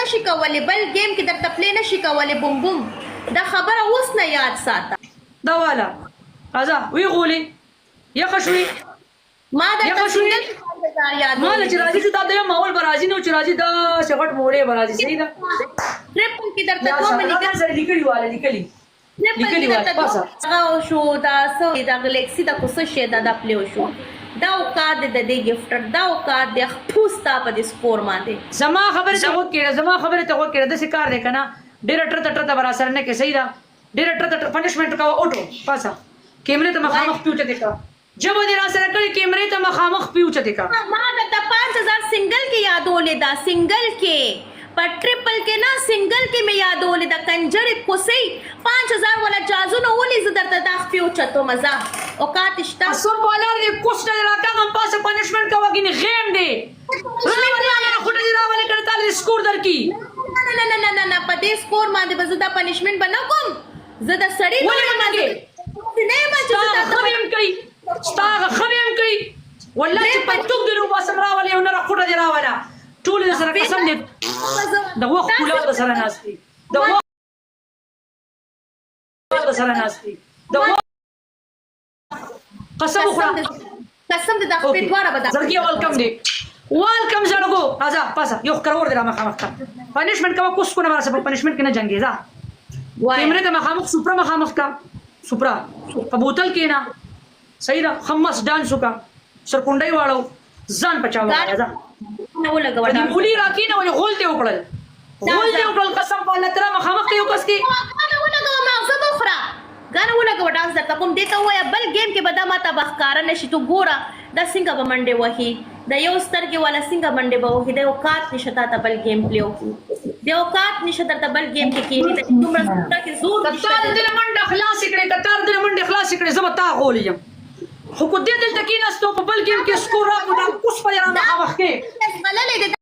نشي کولی، بل ګیم کې درته پلی نشي کولی. بوم بوم، دا خبره اوس نه یاد ساته. دا والا راځه، وی غولې، یخه شوې. ما درته یخه شوې. سنګل کې 5000 یادولې. مال چې راځي چې دا د ماحول به راځي، نو چې راځي دا چې غټ مولې به راځي، صحیح ده؟ ټریپل کې درته یا دوه سره منی دا سره لیکلي والا، لیکلي ټریپل لیکلي کې والا درته پاسه. دوه هغه شو. دا څه، دا ګلیکسي دا کوڅه شي، دا دا پلی شو. دا اوقات دی د دې ګفټر، دا اوقات دی خپوستا په دې سکور باندې. زما خبره ته غوږ کړه، زما خبره ته غوږ کړه. داسې کار دی کنه، ډیره ټرته ټرته به راسره نه کې، صحیح ده؟ ډیره ټرته ټرته پنشمنټ کوه. اوټو پاسه، کیمرې ته مخامخ پیوچتې کا. ژبه دې راسره کړې، کیمرې ته مخامخ پیوچتې کا. ما درته 5000 سنگل کې یادولې دا، سنگل کې، په ټریپل کې نه، سنگل کې مې یادولې دا. کنجرې کوسۍ، 5000 والا جازونه ولې زه درته دا خپې اوچتو مزه اوقات شته. قسم په الله دې کوس نه راکاږم. پاسه، پنشمنټ کوه، ګینه غیم دې راولې، هغه خوټه دې راولې کړه، تاله سکور درکې. نه نه نه نه نه نه، په دې سکور باندې به زه دا پنشمنټ به نه کوم. زه د سړي ولې لور یم، به نه کې؟ نه یم چې ستا زه هغه تاته ښه به هم کوي، ستا هغه ښه به هم کوي. والله چې پتوک دې وباسم. راولې یو نره خوټه دې راوله. ټول دې سره قسم دې، د وخت پولاو د سره ناست دي، د وخت د سره ناست دي، د وخت قسم وخوره. قسم دې، د خپې دواړه به دا زړګي ویلکم دی، ویلکم زړګو. راځه پاسه، یو ښکرور دی را مخامخ کا. پنشمنټ کوه. کوس کو نه راسه، په پنشمنټ کې نه جنګې، ځه. وایه. کیمرې ته مخامخ، سپره مخامخ کا، سپره په بوتل کې نه، صحیح ده؟ خمس ډانس وکا، سرکونډۍ واړو، ځان پچا وایه، ځه. نه ولګوه. په دې مولی راکینه ولې؟ غول دې وکړل، غول دې وکړل. قسم په الله تر مخامخ یو کس کې. غانه ولګوه، ماغزه به وخوره. غانه ولګوه، ډانس درته کوم. دې ته ووایه بل ګیم کې به دا ماته به ښکاره نه شي. تو ګوره دا څنګه به منډې وهي، د یو سترګې والا څنګه منډې به وهي. د اوقات نشه تا ته بل ګیم پلی وکړي، د اوقات نشه درته بل ګیم کې کینی، د دومره سترګې کې زور کتار نشته. دې منډه خلاص کړې، کتار دې منډه خلاص کړې، زه به تا غول یم. خو کو دې دلته کېناستو، په بل ګیم کې سکور راکړو، دا کوس په را مخامخ کې. زغللې دې.